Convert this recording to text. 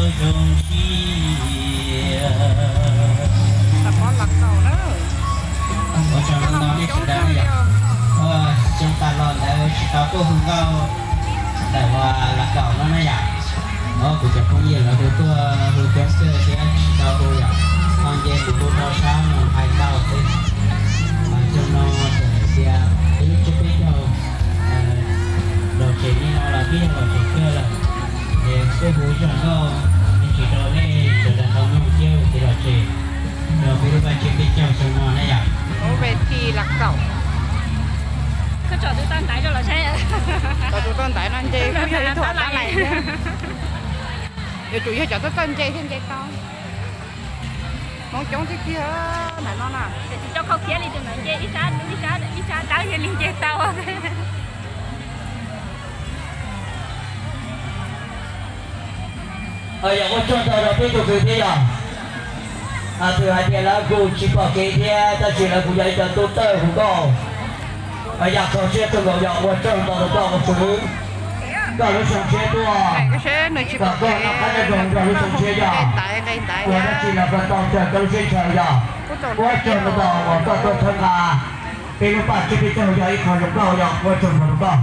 Ua tsaug ntau nej sawv daws yom. Xyoo tas los ntawd tsis tau tuaj hu nkauj ntawm uas Lav Kaum no na yom. Kuv cov phooj ywg lawv hu tuaj hu coob kawg thiab tsis tau hu yom. Ho nce kuv hu rau sab no hais tau xwb. Xyoo no txawm hais tias ib lub tsiab peb caug los tsev li no los twb yog los tsev kawg lawm. Es kuj hu ib zag nkauj me ntsis rau nej sawv daws tau mloog thiab hu kev los tsev rau peb lub vaj tsiab peb caug xyoo no na yom. Ua ve thi Lav Kaum. Koj tsom tus tau ntaiv rau los saib. Tsom tus tau ntaiv no nce kuj yog ib tug tab lais thiab. Yuav tsum yog cov txawj txawj nce thiaj nce tau. Hmoob coob tiag tiag ntawm no na. Tsis tau khaub khiab li tus ntawd nce ib sab ib sab ib sab dawb thiaj li nce tau. Yog ua tsaug ntau rau peb tug kwv tij yom. Twb hais tias lawv kuj tsis pom kev thiab tab sis lawv kuj yog ib co tub txawj hu nkauj. Yam kho siab kawg nkaus yog ua tsaug ntau rau koj ua tswv, koj lub xyoo tshiab tuaj, kom koj noj qab nyob zoo koj lub xyoo tshiab yog ua dab tsi los kom tau raws koj lub siab ntshaw yog. Ua tsaug ntau uas koj tuaj txhawb nqa peb lub vaj tsiab peb caug yog ib qho zoo nkauj yog ua tsaug ntau rau koj.